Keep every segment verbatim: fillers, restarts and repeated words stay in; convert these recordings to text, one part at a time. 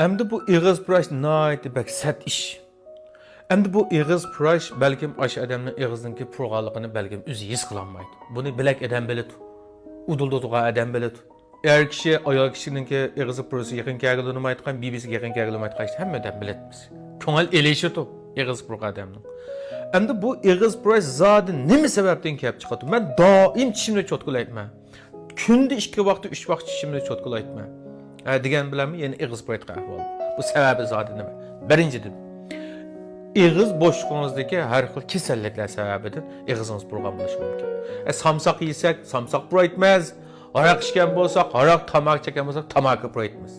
ئەمدى بۇ ئېغىز پۇراش ناھايىتى بەك سەت ئىش. ئەمدى بۇ ئېغىز پۇراش بەلكىم ئاشۇ ئادەمنىڭ ئېغىزىنىڭكى پۇرىغانلىقىنى بەلكىم ئۆزى ھېس قىلالمايدۇ. بۇنى بىلەك ئادەم بىلىدۇ. ئۇدۇلدا تۇرغان ئادەم بىلىدۇ. ئەر كىشى ئايال كىشىنىڭكى ئېغىزى پۇرىسا يېقىن كەلگىلى ئۇنىمايدىغان، بېبىسىگە يېقىن كەلگىلى ئۇنىمايدىغان ئىشنى ھەممە ئادەم بىلىدۇ. كۆڭۈل ئېلىشىدۇ ئېغىزى پۇرىغان ئادەمنىڭ. ئەمدى بۇ ئېغىز پۇراش زادى نېمە سەۋەبتىن كېلىپ چىقىدۇ؟ مەن دائىم چىشىمنى چوتكىلايتتىم. كۈندە ئىككى ۋاقتى، ئۈچ ۋاقتى چىشىمنى چوتكىلايتتىم. ھە، دېگەن بىلەنمۇ يەنە ئېغىز پۇرايدىغان ئەھۋال. بۇ سەۋەبى زادى نېمە؟ بىرىنچىدىن، ئېغىز بوشلۇقىڭىزدىكى ھەر خىل كېسەللىكلەر سەۋەبىدىن ئېغىزىڭىز پۇرىغان بولۇشى مۇمكىن. ئە، سامساق يېسەك، سامساق پۇرايتمىز. ھاراق ئىچكەن بولساق، ھاراق، تاماكا چەككەن بولساق، تاماكا پۇرايتمىز.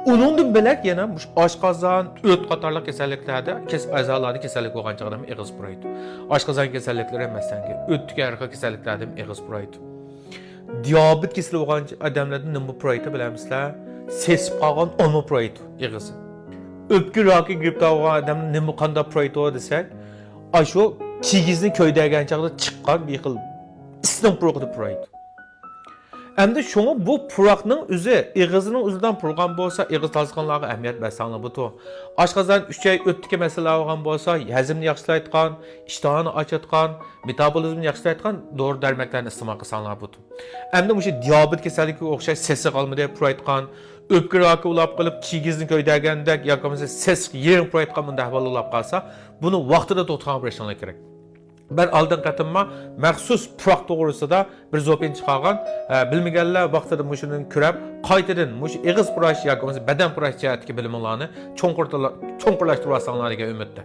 ئۇنىڭدىن بۆلەك يەنە مۇشۇ ئاشقازان، ئۆت قاتارلىق كېسەللىكلەردە، كېسىپ ئەزالاردا كېسەللىك بولغان چاغدا ئېغىز پۇرايدۇ. ئاشقازان كېسەللىكلىرى، مەسىلەن، ئۆتتىكى ھەر خىل كېسەللىكلەردىن ئېغىز پۇرايدۇ. دىيابېت كېسىلى بولغان ئادەملەردە نېمە پۇرايدۇ بىلەمسىلەر؟ سېسىپ قالغان ئالما پۇرايدۇ ئېغىزى. ئۆپكە راكى گىرىپتار بولغان ئادەملەر نېمە، قانداق پۇرايدۇ دېسەك، ئاشۇ كىگىزنى كۆيدۈرگەن چاغدا چىققان بىر خىل ئىسنىڭ پۇرىقىدا پۇرايدۇ. ئەمدى شۇڭا بۇ پۇراقنىڭ ئۆزى، ئېغىزنىڭ ئۆزىدىن پۇرىغان بولسا، ئېغىز تازىلىغانلارغا ئەھمىيەت بەرسەڭلار بولىدۇ. ئاشقازان، ئۈچەي، ئۆتتىكى مەسىلىلەر بولغان بولسا، ھەزىمنى ياخشىلايدىغان، ئىشتىھانى ئاچىدىغان، مېتابولىزمنى ياخشىلايدىغان دورا دەرمەكلەرنى ئىستېمال قىلساڭلار بولىدۇ. ئەمدى مۇشۇ دىيابېت كېسەللىكىگە ئوخشاش سېسىق ئالمىدى، پۇرايدىغان، ئۆپكە راكى بولاپ قېلىپ، كىگىزنى كۆيدۈرگەندەك ياكى بولمىسا سېسىق يىرىڭ پۇرايدىغان بۇنداق ئەھۋال بولاپ قالسا، بۇنى ۋاقتىدا دوختۇرخانىغا بېرىشىڭلار كېرەك. مەن ئالدىنقى قېتىمما مەخسۇس پۇراق توغرىسىدا بىر زوپىينى چىقارغان، ھە، بىلمىگەنلەر ۋاقتىدا مۇشۇنى كۆرۈپ، قايتىدىن مۇشۇ ئېغىز پۇراش ياكى بولمىسا بەدەن پۇراش جەھەتتىكى بىلىمىڭلارنى چوڭقۇرتىلا-، چوڭقۇرلاشتۇرۇۋالساڭلار دېگەن ئۈمىدتە.